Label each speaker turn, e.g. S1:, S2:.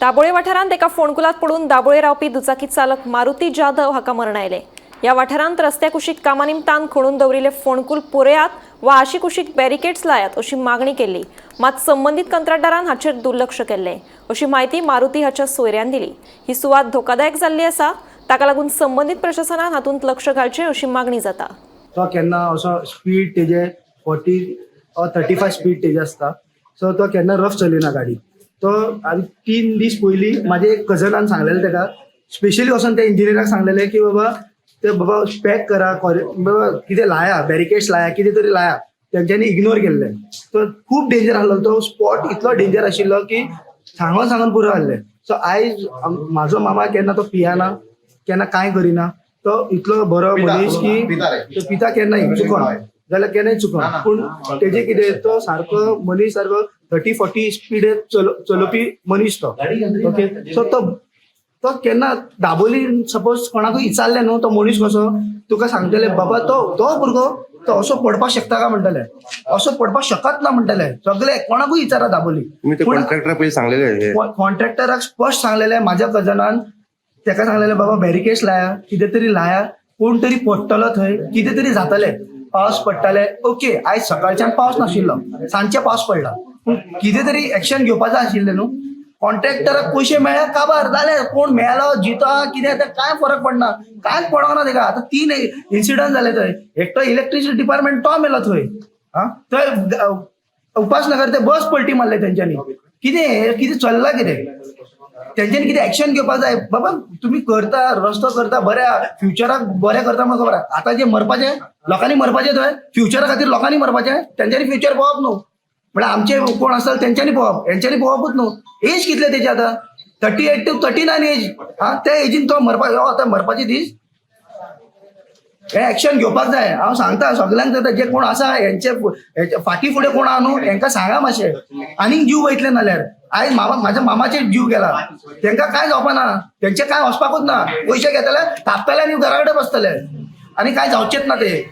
S1: दाबोळे वाठारांत एका फोंडकुलात पडून दाबोळे रावपी दुचाकी चालक मारुती जाधव हाका मरण आयलें. ह्या वाठारांत रस्त्या कुशीक कामा निमतान खणून दवरिल्ले फोंडकूल पुरयात वा आशिकुशीक बॅरिकेड्स लायात अशी मागणी केल्ली. मात संबंदीत कंत्राटदारान हाचेर दुर्लक्ष केल्लें अशी म्हायती मारुती हाच्या सोयऱ्यान दिली. ही सुवात धोकादायक जाल्ली आसा. ताका लागून संबंदीत प्रशासनान हातूंत लक्ष घालचें अशी मागणी जाता.
S2: तो केन्ना असो स्पीड तेजे 40 or 35 speed तेजे आसता. सो तो केन्ना रफ चलयना गाडी तो. आनी 3 दीस पयलीं म्हाजे एक कजनान सांगलेलें तेका, स्पेशली वचोन त्या इंजिनियराक सांगलेलें की बाबा, ते बाबा पॅक करा, बाबा कितें लाया, बॅरिकेड्स लाया, कितें तरी लाया. तेंच्यांनी इग्नोर केल्लें. तो खूब डेंजर आसलो तो स्पॉट, इतलो डेंजर आशिल्लो की सांगोन सांगोन पुरो जाल्लें. सो आयज म्हाजो मामा केन्ना तो पियाना, केन्ना कांय करिना. तो इतलो बरो मनीस की तो पिता केन्नाय चुकोन जाल्यार केन्नाय चुकोन. पूण तेजे कितें, तो सारको मनीस सारको 30-40 स्पीडेर चलोवपी मनीस तो. ओके, सो तो तो केन्ना दाबोली सपोज कोणाकूय विचारलें न्हू, तो मनीस कसो, तुका सांगतले, बाबा तो तो भुरगो तो असो पडपाक शकता काय म्हणटले, असो पडपाक शकत ना म्हणटले. सगळे कोणाकूय विचारा दाबोली.
S3: तुम्ही ते
S2: पूण
S3: कॉन्ट्रॅक्टर पयलीं सांगलेले हे?
S2: कॉन्ट्रॅक्टराक स्पश्ट सांगलेलें. म्हाज्या कजनान तेका सांगलेलें, बाबा बॅरिकेड्स लाया, कितें तरी लाया, कोण तरी पडटलो थंय, कितें तरी जातलें. पावस पडटाले, ओके, आयज सकाळच्यान पावस नाशिल्लो, सांजचे पावस पडला, पूण कितें तरी एक्शन घेवपाचें आशिल्लें न्हू. कॉन्ट्रॅक्टराक पयशे मेळ्ळे काबार जाले. कोण मेलो जितो कितें तें कांय फरक पडना, कांयच पडोंक ना तेका. आतां तीन इन्सिडंट जाले थंय. एकटो इलेक्ट्रिसिटी डिपार्टमेंट तो मेलो थंय. आं, थंय उपासनगर ते बस पलटी मारले तेंच्यांनी. कितें हें, कितें चल्लां कितें? तेंच्यांनी कितें एक्शन घेवपाक जाय. बाबा, तुमी करता, रस्तो करता, बऱ्या फ्युचराक बरें करता म्हणून खबर आहा. आतां जे मरपाचें लोकांनी मरपाचें थंय, फ्युचरा खातीर लोकांनी मरपाचें, तेंच्यांनी फ्युचर पळोवप न्हू. म्हळ्यार आमचे कोण आसतले तेंच्यांनी पळोवप, हेंच्यांनी पळोवपूच न्हू. एज कितले तेजी आतां? 38 to 39 age. हा, त्या एजीन तो मरपा, हो आतां मरपाचे दीस. हे एक्शन घेवपाक जाय. हांव सांगता सगल्यांक जाता, जे कोण आसा हेंचे हेचे फाटीं फुडें कोण आहा न्हू, हेंकां सांगा मातशें, आनीक जीव वयतले. नाल्यार आयज मामा, म्हाज्या मामाचेर जीव गेला. तेंकां कांय जावपा ना, तेंचे कांय वचपाकूच ना. पयशे घेतले, थापतले आनी घरा कडेन बसतले आनी कांय जावचेच ना ते.